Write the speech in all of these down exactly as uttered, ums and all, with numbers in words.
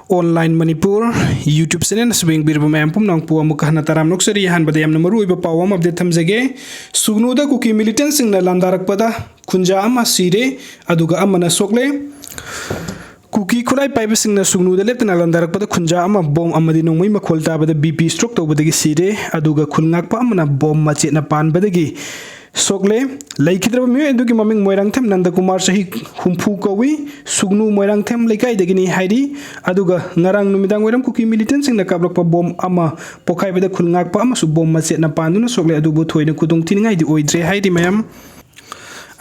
Online Manipur YouTube channel ꯑꯁꯤꯕꯨ ꯌꯦꯡꯕꯤꯔꯤꯕ ꯃꯌꯥꯝ ꯄꯨꯝꯅꯃꯛꯄꯨ ꯑꯃꯨꯛꯀ ꯍꯟꯅ ꯇꯔꯥꯝꯅ ꯑꯣꯛꯆꯔꯤ꯫ ꯑꯍꯥꯟꯕꯗ ꯌꯥꯝꯅ ꯃꯔꯨꯑꯣꯏꯕ ꯄꯥꯎ ꯑꯃ update ꯊꯝꯖꯒꯦ꯫ ꯁꯨꯒꯅꯨꯗ ꯀꯨꯀꯤ militantꯁꯤꯡꯅ ꯂꯥꯟꯗꯥꯔꯛꯄꯗ ꯈꯨꯟꯖꯥ ꯑꯃ ꯁꯤꯔꯦ, ꯑꯗꯨꯒ ꯑꯃꯅ ꯁꯣꯛꯂꯦ꯫ ꯀꯨꯀꯤ ꯈꯨꯠꯂꯥꯏ ꯄꯥꯏꯕꯁꯤꯡꯅ ꯁꯨꯒꯅꯨꯗ ꯂꯦꯞꯇꯅ ꯂꯥꯟꯗꯥꯔꯛꯄꯗ ꯈꯨꯟꯖꯥ ꯑꯃ bomb ꯑꯃꯗꯤ ꯅꯣꯡꯃꯩ ꯃꯈꯣꯜ ꯇꯥꯕꯗ BP stroke ꯇꯧꯕꯗꯒꯤ ꯁꯤꯔꯦ, ꯑꯗꯨꯒ ꯈꯨꯜ ꯉꯥꯛꯄ ꯑꯃꯅ bomb ꯃꯆꯦꯠꯅ ꯄꯥꯟꯕꯗꯒꯤ ꯁꯣꯛꯂꯦ꯫ ꯂꯩꯈꯤꯗ꯭ꯔꯕ ꯃꯤꯑꯣꯏ ꯑꯗꯨꯒꯤ ꯃꯃꯤꯡ ꯃꯣꯏꯔꯥꯡꯊꯦꯝ ꯅꯟꯗꯀꯨꯃꯥꯔ, ꯆꯍꯤ ꯍꯨꯝꯐꯨ ꯀꯧꯏ, ꯁꯨꯒꯅꯨ ꯃꯣꯏꯔꯥꯡꯊꯦꯝ ꯂꯩꯀꯥꯏꯗꯒꯤꯅꯤ ꯍꯥꯏꯔꯤ꯫ ꯑꯗꯨꯒ ꯉꯔꯥꯡ ꯅꯨꯃꯤꯗꯥꯡ ꯋꯥꯏꯔꯝ ꯀꯨꯀꯤ militantꯁꯤꯡꯅ ꯀꯥꯞꯂꯛꯄ bomb ꯑꯃ ꯄꯣꯈꯥꯏꯕꯗ ꯈꯨꯜ ꯉꯥꯛꯄ ꯑꯃꯁꯨ bomb ꯃꯆꯦꯠꯅ ꯄꯥꯟꯗꯨꯅ ꯁꯣꯛꯂꯦ, ꯑꯗꯨꯕꯨ ꯊꯣꯏꯅ ꯈꯨꯗꯣꯡꯊꯤꯅꯤꯡꯉꯥꯏꯗꯤ ꯑꯣꯏꯗ꯭ꯔꯦ ꯍꯥꯏꯔꯤ ꯃꯌꯥꯝ꯫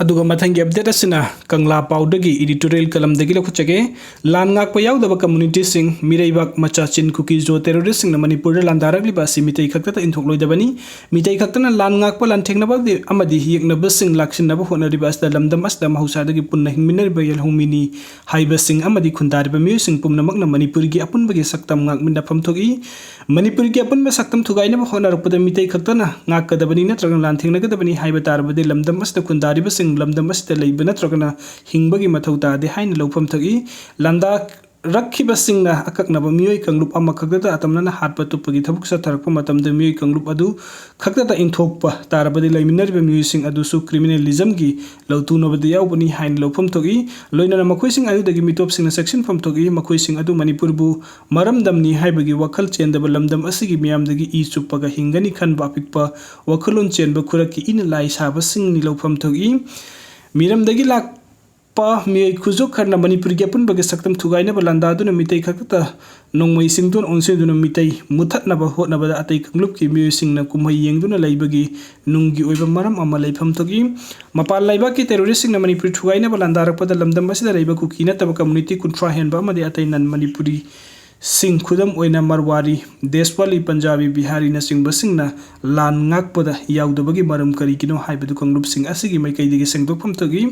ꯑꯗꯨꯒ ꯃꯊꯪꯒꯤ update ꯑꯁꯤꯅ ꯀꯪꯂꯥ ꯄꯥꯎꯗꯒꯤ editorial columnꯗꯒꯤ ꯂꯧꯈꯠꯆꯒꯦ꯫ ꯂꯥꯟ ꯉꯥꯛꯄ ꯌꯥꯎꯗꯕ communityꯁꯤꯡ, ꯃꯤꯔꯩꯕꯥꯛ ꯃꯆꯥ ꯆꯤꯟ ꯀꯨꯀꯤ ꯖꯣ terroristꯁꯤꯡꯅ ꯃꯅꯤꯄꯨꯔꯗ ꯂꯥꯟꯗꯥꯔꯛꯂꯤꯕ ꯑꯁꯤ ꯃꯤꯇꯩ ꯈꯛꯇꯗ ꯏꯟꯊꯣꯛꯂꯣꯏꯗꯕꯅꯤ꯫ ꯃꯤꯇꯩ ꯈꯛꯇꯅ ꯂꯥꯟ ꯉꯥꯛꯄ, ꯂꯥꯟꯊꯦꯡꯅꯕ ꯑꯃꯗꯤ ꯌꯦꯛꯅꯕꯁꯤꯡ ꯂꯥꯛꯁꯤꯟꯅꯕ ꯍꯣꯠꯅꯔꯤꯕ ꯑꯁꯤꯗ ꯂꯝꯗꯝ ꯑꯁꯤꯗ ꯃꯍꯧꯁꯥꯗꯒꯤ ꯄꯨꯟꯅ ꯍꯤꯡꯃꯤꯟꯅꯔꯤꯕ ꯌꯦꯜꯍꯧꯃꯤꯅꯤ ꯍꯥꯏꯕꯁꯤꯡ ꯑꯃꯗꯤ ꯈꯨꯟꯗꯥꯔꯤꯕ ꯃꯤꯑꯣꯏꯁꯤꯡ ꯄꯨꯝꯅꯃꯛꯅ ꯃꯅꯤꯄꯨꯔꯒꯤ ꯑꯄꯨꯟꯕꯒꯤ ꯁꯛꯇꯝ ꯉꯥꯛꯃꯤꯟꯅꯐꯝ ꯊꯣꯛꯏ꯫ ꯃꯅꯤꯄꯨꯔꯒꯤ ꯑꯄꯨꯟꯕ ꯁꯛꯇꯝ ꯊꯨꯒꯥꯏꯅꯕ ꯍꯣꯠꯅꯔꯛꯄꯗ ꯃꯤꯇꯩ ꯈꯛꯇꯅ ꯉꯥꯛꯀꯗꯕꯅꯤ ꯅꯠꯇ꯭ꯔꯒ ꯂꯥꯟꯊꯦꯡꯅꯒꯗꯕꯅꯤ ꯍꯥꯏꯕ ꯇꯥꯔꯕꯗꯤ ꯂꯝꯗꯝ ꯑꯁꯤꯗ ꯈꯨꯟꯗꯥꯔꯤꯕꯁꯤꯡ, ꯂꯝꯗꯝ ꯑꯁꯤꯗ ꯂꯩꯕ ꯅꯠꯇ꯭ꯔꯒꯅ ꯍꯤꯡꯕꯒꯤ ꯃꯊꯧ ꯇꯥꯗꯦ ꯍꯥꯏꯅ ꯂꯧꯐꯝ ꯊꯣꯛꯏ꯫ ꯂꯥꯟꯗꯥꯔꯛꯈꯤꯕꯁꯤꯡꯅ ꯑꯀꯛꯅꯕ ꯃꯤꯑꯣꯏ ꯀꯥꯡꯂꯨꯞ ꯑꯃꯈꯛꯇꯗ ꯑꯇꯝꯅꯅ ꯍꯥꯠꯄ ꯇꯨꯞꯄꯒꯤ ꯊꯕꯛ ꯆꯠꯊꯔꯛꯄ ꯃꯇꯝꯗ ꯃꯤꯑꯣꯏ ꯀꯥꯡꯂꯨꯞ ꯑꯗꯨ ꯈꯛꯇꯗ ꯏꯟꯊꯣꯛꯄ ꯇꯥꯔꯕꯗꯤ ꯂꯩꯃꯤꯟꯅꯔꯤꯕ ꯃꯤꯑꯣꯏꯁꯤꯡ ꯑꯗꯨꯁꯨ criminalismꯒꯤ ꯂꯧꯇꯨꯅꯕꯗ ꯌꯥꯎꯕꯅꯤ ꯍꯥꯏꯅ ꯂꯧꯐꯝ ꯊꯣꯛꯏ꯫ ꯂꯣꯏꯅꯅ ꯃꯈꯣꯏꯁꯤꯡ ꯑꯗꯨꯗꯒꯤ ꯃꯤꯇꯣꯞꯁꯤꯡꯅ ꯆꯦꯛꯁꯤꯟꯐꯝ ꯊꯣꯛꯏ꯫ ꯃꯈꯣꯏꯁꯤꯡ ꯑꯗꯨ ꯃꯅꯤꯄꯨꯔꯕꯨ ꯃꯔꯝꯗꯝꯅꯤ ꯍꯥꯏꯕꯒꯤ ꯋꯥꯈꯜ ꯆꯦꯟꯗꯕ, ꯂꯝꯗꯝ ꯑꯁꯤꯒꯤ ꯃꯤꯌꯥꯝꯗꯒꯤ ꯏ ꯆꯨꯞꯄꯒ ꯍꯤꯡꯒꯅꯤ ꯈꯟꯕ ꯑꯄꯤꯛꯄ ꯋꯥꯈꯜꯂꯣꯟ ꯆꯦꯟꯕ ꯈꯨꯔꯛꯀꯤ ꯏꯅ ꯂꯥꯏ ꯁꯥꯕꯁꯤꯡꯅꯤ ꯂꯧꯐꯝ ꯊꯣꯛꯏ꯫ ꯃꯤꯔꯝꯗꯒꯤ ꯂꯥꯛꯄ ꯃꯤꯑꯣꯏ ꯈꯨꯖꯣꯛ ꯈꯔꯅ ꯃꯅꯤꯄꯨꯔꯒꯤ ꯑꯄꯨꯟꯕꯒꯤ ꯁꯛꯇꯝ ꯊꯨꯒꯥꯏꯅꯕ ꯂꯥꯟꯗꯥꯗꯨꯅ ꯃꯤꯇꯩ ꯈꯛꯇ ꯅꯣꯡꯃꯩ ꯁꯤꯡꯗꯨꯅ ꯑꯣꯟꯁꯤꯟꯗꯨꯅ ꯃꯤꯇꯩ ꯃꯨꯠꯊꯠꯅꯕ ꯍꯣꯠꯅꯕꯗ ꯑꯇꯩ ꯀꯥꯡꯂꯨꯞꯀꯤ ꯃꯤꯑꯣꯏꯁꯤꯡꯅ ꯀꯨꯝꯍꯩ ꯌꯦꯡꯗꯨꯅ ꯂꯩꯕꯒꯤ ꯅꯨꯡꯒꯤ ꯑꯣꯏꯕ ꯃꯔꯝ ꯑꯃ ꯂꯩꯐꯝ ꯊꯣꯛꯏ꯫ ꯃꯄꯥꯟ ꯂꯩꯕꯥꯛꯀꯤ terroristꯁꯤꯡꯅ ꯃꯅꯤꯄꯨꯔ ꯊꯨꯒꯥꯏꯅꯕ ꯂꯥꯟꯗꯥꯔꯛꯄꯗ ꯂꯝꯗꯝ ꯑꯁꯤꯗ ꯂꯩꯕ ꯀꯨꯀꯤ ꯅꯠꯇꯕ community ꯀꯨꯟꯊ꯭ꯔꯥ ꯍꯦꯟꯕ ꯑꯃꯗꯤ ꯑꯇꯩ non ꯃꯅꯤꯄꯨꯔꯤꯁꯤꯡ, ꯈꯨꯗꯝ ꯑꯣꯏꯅ ꯃꯔꯋꯥꯔꯤ, ꯗꯦꯁꯋꯥꯂꯤ, ꯄꯟꯖꯥꯕꯤ, ꯕꯤꯍꯥꯔꯤꯅꯆꯤꯡꯕꯁꯤꯡꯅ ꯂꯥꯟ ꯉꯥꯛꯄꯗ ꯌꯥꯎꯗꯕꯒꯤ ꯃꯔꯝ ꯀꯔꯤꯒꯤꯅꯣ ꯍꯥꯏꯕꯗꯨ ꯀꯥꯡꯂꯨꯞꯁꯤꯡ ꯑꯁꯤꯒꯤ ꯃꯥꯏꯀꯩꯗꯒꯤ ꯁꯦꯡꯗꯣꯛꯐꯝ ꯊꯣꯛꯏ꯫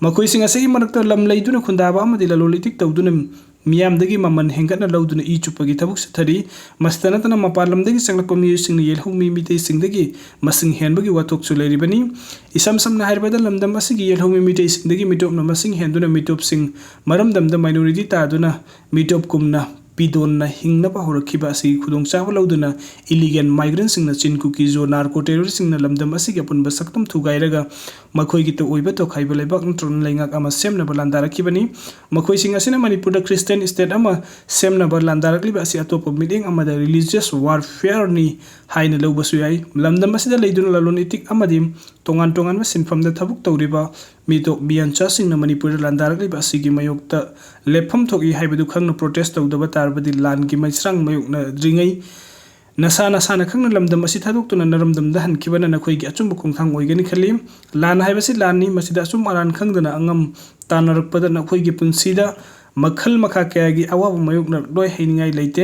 ꯃꯈꯣꯏꯁꯤꯡ ꯑꯁꯤꯒꯤ ꯃꯔꯛꯇ ꯂꯝ ꯂꯩꯗꯨꯅ ꯈꯨꯟꯗꯥꯕ ꯑꯃꯗꯤ ꯂꯂꯣꯟ ꯏꯇꯤꯛ ꯇꯧꯗꯨꯅ ꯃꯤꯌꯥꯝꯗꯒꯤ ꯃꯃꯜ ꯍꯦꯟꯒꯠꯅ ꯂꯧꯗꯨꯅ ꯏ ꯆꯨꯞꯄꯒꯤ ꯊꯕꯛ ꯆꯠꯊꯔꯤ꯫ ꯃꯁꯤꯇ ꯅꯠꯇꯅ ꯃꯄꯥꯟ ꯂꯝꯗꯒꯤ ꯆꯪꯂꯛꯄ ꯃꯤꯑꯣꯏꯁꯤꯡꯅ ꯌꯦꯜꯍꯧꯃꯤ ꯃꯤꯇꯩꯁꯤꯡꯗꯒꯤ ꯃꯁꯤꯡ ꯍꯦꯟꯕꯒꯤ ꯋꯥꯊꯣꯛꯁꯨ ꯂꯩꯔꯤꯕꯅꯤ꯫ ꯏꯁꯝ ꯁꯝꯅ ꯍꯥꯏꯔꯕꯗ, ꯂꯝꯗꯝ ꯑꯁꯤꯒꯤ ꯌꯦꯜꯍꯧꯃꯤ ꯃꯤꯇꯩꯁꯤꯡꯗꯒꯤ ꯃꯤꯇꯣꯞꯅ ꯃꯁꯤꯡ ꯍꯦꯟꯗꯨꯅ ꯃꯤꯇꯣꯞꯁꯤꯡ ꯃꯔꯝꯗꯝꯗ minority ꯇꯥꯗꯨꯅ ꯃꯤꯇꯣꯞꯀꯨꯝꯅ ꯄꯤꯗꯣꯟꯅ ꯍꯤꯡꯅꯕ ꯍꯧꯔꯛꯈꯤꯕ ꯑꯁꯤꯒꯤ ꯈꯨꯗꯣꯡꯆꯥꯕ ꯂꯧꯗꯨꯅ illegal migrantꯁꯤꯡꯅ ꯆꯤꯟ ꯀꯨꯀꯤ ꯖꯣ narco terroristꯁꯤꯡꯅ ꯂꯝꯗꯝ ꯑꯁꯤꯒꯤ ꯑꯄꯨꯟꯕ ꯁꯛꯇꯝ ꯊꯨꯒꯥꯏꯔꯒ ꯃꯈꯣꯏꯒꯤ ꯑꯣꯏꯕ ꯇꯣꯈꯥꯏꯕ ꯂꯩꯕꯥꯛ ꯅꯠꯇ꯭ꯔꯒ ꯂꯩꯉꯥꯛ ꯑꯃ ꯁꯦꯝꯅꯕ ꯂꯥꯟꯗꯥꯔꯛꯈꯤꯕꯅꯤ꯫ ꯃꯈꯣꯏꯁꯤꯡ ꯑꯁꯤꯅ ꯃꯅꯤꯄꯨꯔꯗ Christian state ꯑꯃ ꯁꯦꯝꯅꯕ ꯂꯥꯟꯗꯥꯔꯛꯂꯤꯕ ꯑꯁꯤ ꯑꯇꯣꯞꯄ ꯃꯤꯠꯌꯦꯡ ꯑꯃꯗ religious warfareꯅꯤ ꯍꯥꯏꯅ ꯂꯧꯕꯁꯨ ꯌꯥꯏ꯫ ꯂꯝꯗꯝ ꯑꯁꯤꯗ ꯂꯩꯗꯨꯅ ꯂꯂꯣꯟ ꯏꯇꯤꯛ ꯑꯃꯗꯤ ꯇꯣꯉꯥꯟ ꯇꯣꯉꯥꯟꯕ ꯁꯤꯟꯐꯝꯗ ꯊꯕꯛ ꯇꯧꯔꯤꯕ ꯃꯤꯇꯣꯞ ꯃꯤꯌꯥꯟꯆꯥꯁꯤꯡꯅ ꯃꯅꯤꯄꯨꯔꯗ ꯂꯥꯟꯗꯥꯔꯛꯂꯤꯕ ꯑꯁꯤꯒꯤ ꯃꯥꯌꯣꯛꯇ ꯂꯦꯞꯐꯝ ꯊꯣꯛꯏ ꯍꯥꯏꯕꯗꯨ ꯈꯪꯅ protest ꯇꯧꯗꯕ ꯇꯥꯔꯕꯗꯤ ꯂꯥꯟꯒꯤ ꯃꯩꯁ꯭ꯔꯥꯡ ꯃꯥꯌꯣꯛꯅꯗ꯭ꯔꯤꯉꯩ ꯅꯁꯥ ꯅꯁꯥꯅ ꯈꯪꯅ ꯂꯝꯗꯝ ꯑꯁꯤ ꯊꯥꯗꯣꯛꯇꯨꯅ ꯅꯔꯝꯗꯝꯗ ꯍꯟꯈꯤꯕꯅ ꯅꯈꯣꯏꯒꯤ ꯑꯆꯨꯝꯕ ꯈꯣꯡꯊꯥꯡ ꯑꯣꯏꯒꯅꯤ ꯈꯜꯂꯤ꯫ ꯂꯥꯟ ꯍꯥꯏꯕꯁꯤ ꯂꯥꯟꯅꯤ, ꯃꯁꯤꯗ ꯑꯆꯨꯝ ꯑꯔꯥꯟ ꯈꯪꯗꯅ ꯑꯉꯝ ꯇꯥꯟꯅꯔꯛꯄꯗ ꯅꯈꯣꯏꯒꯤ ꯄꯨꯟꯁꯤꯗ ꯃꯈꯜ ꯃꯈꯥ ꯀꯌꯥꯒꯤ ꯑꯋꯥꯕ ꯃꯥꯌꯣꯛꯅꯔꯛꯂꯣꯏ ꯍꯥꯏꯅꯤꯡꯉꯥꯏ ꯂꯩꯇꯦ꯫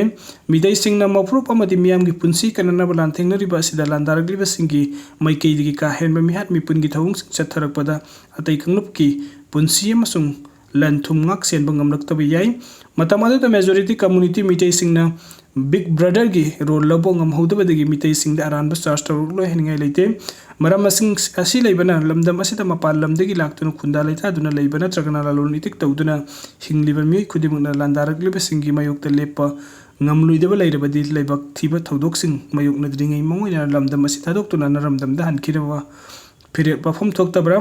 ꯃꯤꯇꯩꯁꯤꯡꯅ ꯃꯐꯨꯔꯨꯞ ꯑꯃꯗꯤ ꯃꯤꯌꯥꯝꯒꯤ ꯄꯨꯟꯁꯤ ꯀꯟꯅꯅꯕ ꯂꯥꯟꯊꯦꯡꯅꯔꯤꯕ ꯑꯁꯤꯗ ꯂꯥꯟꯗꯥꯔꯛꯂꯤꯕꯁꯤꯡꯒꯤ ꯃꯥꯏꯀꯩꯗꯒꯤ ꯀꯥ ꯍꯦꯟꯕ ꯃꯤꯍꯥꯠ ꯃꯤꯄꯨꯟꯒꯤ ꯊꯧꯑꯣꯡꯁꯤꯡ ꯆꯠꯊꯔꯛꯄꯗ ꯑꯇꯩ ꯀꯥꯡꯂꯨꯞꯀꯤ ꯄꯨꯟꯁꯤ ꯑꯃꯁꯨꯡ ꯂꯟ ꯊꯨꯝ ꯉꯥꯛ ꯁꯦꯟꯕ ꯉꯝꯂꯛꯇꯕ ꯌꯥꯏ꯫ ꯃꯇꯝ ꯑꯗꯨꯗ majority community ꯃꯤꯇꯩꯁꯤꯡꯅ Big Brotherꯒꯤ role ꯂꯧꯕ ꯉꯝꯍꯧꯗꯕꯗꯒꯤ ꯃꯤꯇꯩꯁꯤꯡꯗ ꯑꯔꯥꯟꯕ charge ꯇꯧꯔꯛꯂꯣꯏ ꯍꯥꯏꯅꯤꯡꯉꯥꯏ ꯂꯩꯇꯦ꯫ ꯃꯔꯝ ꯑꯁꯤꯡ ꯑꯁꯤ ꯂꯩꯕꯅ ꯂꯝꯗꯝ ꯑꯁꯤꯗ ꯃꯄꯥꯟ ꯂꯝꯗꯒꯤ ꯂꯥꯛꯇꯨꯅ ꯈꯨꯟꯗꯥ ꯂꯩꯇꯥꯗꯨꯅ ꯂꯩꯕ ꯅꯠꯇ꯭ꯔꯒꯅ ꯂꯂꯣꯟ ꯏꯇꯤꯛ ꯇꯧꯗꯨꯅ ꯍꯤꯡꯂꯤꯕ ꯃꯤꯑꯣꯏ ꯈꯨꯗꯤꯡꯃꯛꯅ ꯂꯥꯟꯗꯥꯔꯛꯂꯤꯕꯁꯤꯡꯒꯤ ꯃꯥꯌꯣꯛꯇ ꯂꯦꯞꯄ ꯉꯝꯂꯣꯏꯗꯕ ꯂꯩꯔꯕꯗꯤ ꯂꯩꯕꯥꯛ ꯊꯤꯕ ꯊꯧꯗꯣꯛꯁꯤꯡ ꯃꯥꯌꯣꯛꯅꯗ꯭ꯔꯤꯉꯩ ꯃꯉꯣꯏꯅ ꯂꯝꯗꯝ ꯑꯁꯤ ꯊꯥꯗꯣꯛꯇꯨꯅ ꯅꯔꯝꯗꯝꯗ ꯍꯟꯈꯤꯅꯕ ꯐꯤꯔꯦꯞ ꯂꯧꯐꯝ ꯊꯣꯛꯇꯕ꯭ꯔꯥ?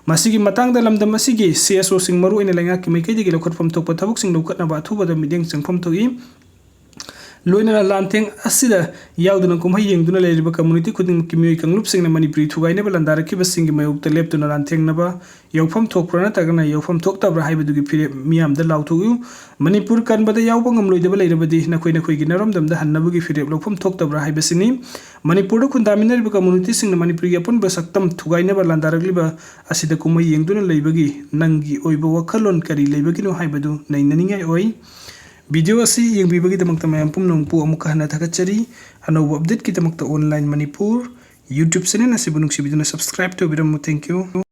ꯃꯁꯤꯒꯤ ꯃꯇꯥꯡꯗ ꯂꯝꯗꯝ ꯑꯁꯤꯒꯤ CSOꯁꯤꯡ ꯃꯔꯨꯑꯣꯏꯅ ꯂꯩꯉꯥꯛꯀꯤ ꯃꯥꯏꯀꯩꯗꯒꯤ ꯂꯧꯈꯠꯐꯝ ꯊꯣꯛꯄ ꯊꯕꯛꯁꯤꯡ ꯂꯧꯈꯠꯅꯕ ꯑꯊꯨꯕꯗ ꯃꯤꯠꯌꯦꯡ ꯆꯪꯐꯝ ꯊꯣꯛꯏ꯫ ꯂꯣꯏꯅꯅ ꯂꯥꯟꯊꯦꯡ ꯑꯁꯤꯗ ꯌꯥꯎꯗꯨꯅ ꯀꯨꯝꯍꯩ ꯌꯦꯡꯗꯨꯅ ꯂꯩꯔꯤꯕ community ꯈꯨꯗꯤꯡꯃꯛꯀꯤ ꯃꯤꯑꯣꯏ ꯀꯥꯡꯂꯨꯞꯁꯤꯡꯅ ꯃꯅꯤꯄꯨꯔꯤ ꯊꯨꯒꯥꯏꯅꯕ ꯂꯥꯟꯗꯥꯔꯛꯈꯤꯕꯁꯤꯡꯒꯤ ꯃꯥꯌꯣꯛꯇ ꯂꯦꯞꯇꯨꯅ ꯂꯥꯟꯊꯦꯡꯅꯕ ꯌꯥꯎꯐꯝ ꯊꯣꯛꯄ꯭ꯔꯥ ꯅꯠꯇ꯭ꯔꯒꯅ ꯌꯥꯎꯐꯝ ꯊꯣꯛꯇꯕ꯭ꯔꯥ ꯍꯥꯏꯕꯗꯨꯒꯤ ꯐꯤꯔꯦꯞ ꯃꯤꯌꯥꯝꯗ ꯂꯥꯎꯊꯣꯛꯎ꯫ ꯃꯅꯤꯄꯨꯔ ꯀꯟꯕꯗ ꯌꯥꯎꯕ ꯉꯝꯂꯣꯏꯗꯕ ꯂꯩꯔꯕꯗꯤ ꯅꯈꯣꯏ ꯅꯈꯣꯏꯒꯤ ꯅꯔꯝꯗꯝꯗ ꯍꯟꯅꯕꯒꯤ ꯐꯤꯔꯦꯞ ꯂꯧꯐꯝ ꯊꯣꯛꯇꯕ꯭ꯔꯥ ꯍꯥꯏꯕꯁꯤꯅꯤ꯫ ꯃꯅꯤꯄꯨꯔꯗ ꯈꯨꯟꯗꯥꯃꯤꯟꯅꯔꯤꯕ communityꯁꯤꯡꯅ ꯃꯅꯤꯄꯨꯔꯒꯤ ꯑꯄꯨꯟꯕ ꯁꯛꯇꯝ ꯊꯨꯒꯥꯏꯅꯕ ꯂꯥꯟꯗꯥꯔꯛꯂꯤꯕ ꯑꯁꯤꯗ ꯀꯨꯝꯍꯩ ꯌꯦꯡꯗꯨꯅ ꯂꯩꯕꯒꯤ ꯅꯪꯒꯤ ꯑꯣꯏꯕ ꯋꯥꯈꯜꯂꯣꯟ ꯀꯔꯤ ꯂꯩꯕꯒꯤꯅꯣ ꯍꯥꯏꯕꯗꯨ ꯅꯩꯅꯅꯤꯡꯉꯥꯏ ꯑꯣꯏ꯫ Video ꯑꯁꯤ ꯌꯦꯡꯕꯤꯕꯒꯤꯗꯃꯛꯇ ꯃꯌꯥꯝ ꯄꯨꯝꯅꯃꯛꯄꯨ ꯑꯃꯨꯛꯀ ꯍꯟꯅ ꯊꯥꯒꯠꯆꯔꯤ꯫ ꯑꯅꯧꯕ updateꯀꯤꯗꯃꯛꯇ Online Manipur YouTube channel ꯑꯁꯤꯕꯨ ꯅꯨꯡꯁꯤꯕꯤꯗꯨꯅ subscribe ꯇꯧꯕꯤꯔꯝꯃꯨ꯫ Thank you꯫